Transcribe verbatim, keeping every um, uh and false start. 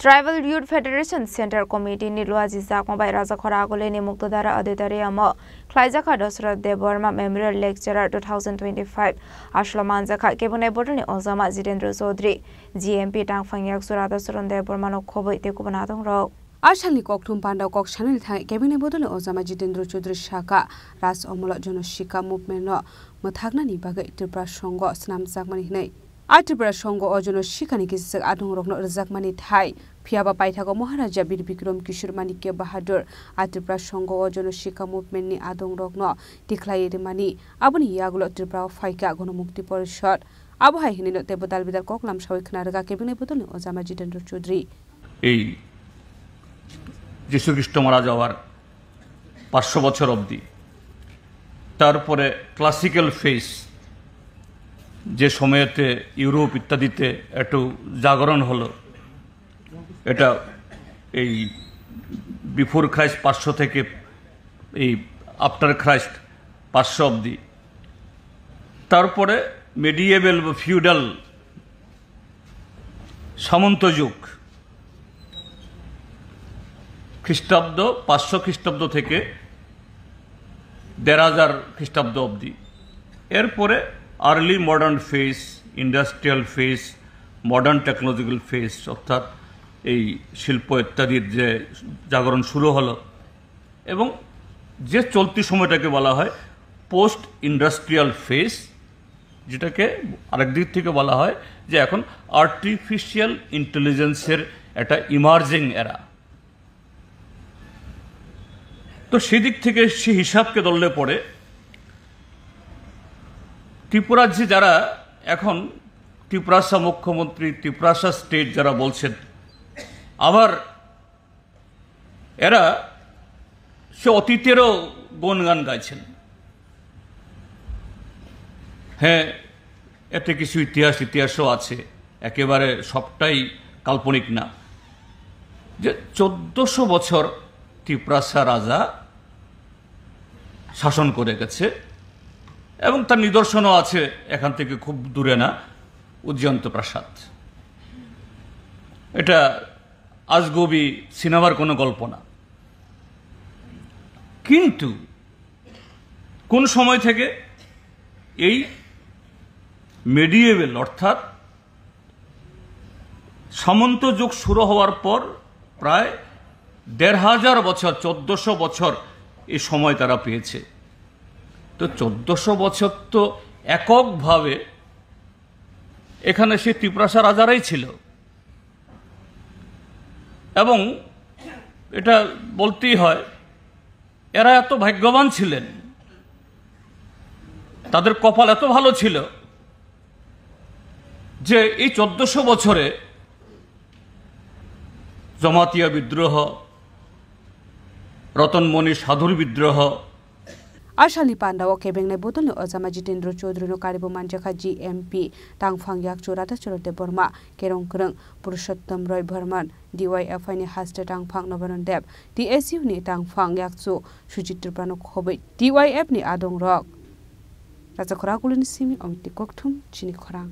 Tribal Youth Federation Central Committee ni luaji jakma bai Rajakhora Agulini Muktodara Auditorium o khlaijak kha Dosroth Debbarma Memorial Lecturer two thousand twenty-five aslo manjak kha. Kebengnaini bodolni ojama Jitendra Chaudhary, G M P tangphang yakchu Radhacharan Debbarma no khobwi tei kubun adongrok. A salni kokthum pandao kok sanani thangwi kebengnaini bodolni ojama Jitendra Chaudhary sakha, Raj Omolo Jono Sikha Movement no mwthaknani bagwi Tripura Songho swnamjakmani hwnwi. A Tripura Songho o Jono Sikhani kisijak adongrokno rwjakmani thai, phiyaba paithago Maharaja Bir Bikram Kishore Manikya Bahadur a Tripura Songho o Jono Sikha Movement ni adongrokno tikhlaiwi rwmani. Aboni yagulo Tripura o phaikha Ganamukti Porishod. Abo hai hwnwino teibo dal bidal kok lamsawi khna rwkha kebengnaini bodolni ojama Jitendra Chaudhary. এই যীশু খ্রিস্ট মারা যাওয়ার পাঁচশো বছর অবধি, তারপরে classical phase, যে সময়তে ইউরোপ ইত্যাদিতে একটু জাগরণ হলো, এটা এই বিফোর খ্রাইস্ট পাঁচশো থেকে এই আফটার খ্রাইস্ট পাঁচশো অবধি, তারপরে মেডিয়েভেল বা ফিউডাল সামন্ত যুগ, খ্রিস্টাব্দ পাঁচশো খ্রিস্টাব্দ থেকে দেড় হাজার খ্রিস্টাব্দ অবধি। এরপরে early modern phase, industrial phase, modern technological phase, অর্থাৎ এই শিল্প ইত্যাদির যে জাগরণ শুরু হলো, এবং যে চলতি সময়টাকে বলা হয় পোস্ট ইন্ডাস্ট্রিয়াল ফেজ, যেটাকে আরেক দিক থেকে বলা হয় যে এখন আর্টিফিশিয়াল ইন্টেলিজেন্সের একটা ইমার্জিং এরা। তো সেই দিক থেকে সেই হিসাবকে ধরলে পরে ত্রিপুরার যে যারা এখন ত্রিপুরাসা মুখ্যমন্ত্রী, ত্রিপুরাসা স্টেট যারা বলছেন, আবার এরা সে অতীতেরও গুণগান গাইছেন। হ্যাঁ, এতে কিছু ইতিহাস, ইতিহাসও আছে, একেবারে সবটাই কাল্পনিক না। যে চোদ্দশো বছর তিপ্রাসা রাজা শাসন করে গেছে এবং তার নিদর্শনও আছে এখান থেকে খুব দূরে না, উজ্জয়ন্ত প্রাসাদ। এটা আজগুবি সিনেমার কোনো গল্প না। কিন্তু কোন সময় থেকে এই মেডিয়েভেল অর্থাৎ সামন্ত যুগ শুরু হওয়ার পর প্রায় দেড় হাজার বছর, চোদ্দশো বছর এই সময় তারা পেয়েছে। তো চোদ্দশো বছর তো এককভাবে এখানে সেই তিপ্রাসা রাজারাই ছিল। এবং এটা বলতেই হয়, এরা এত ভাগ্যবান ছিলেন, তাদের কপাল এত ভালো ছিল যে এই চোদ্দশো বছরে জমাতিয়া বিদ্রোহ, রতনমণি সাধুর বিদ্রোহ, A salni pandao kebengnai bodolni ojama Jitendra Chaudhary no karibo manjakha G M P tangphang yakchu Radhacharan Debbarma, Kerong Kwrwng Purushottom Roy Barman, D Y F I ni haste tangphang Nobanan Deb, T S U ni tangphang yakchu Sujit Tripura no khobwi T Y F ni adongrok. Rajakhora Agulini simi Omiti Kokthum chini khorang.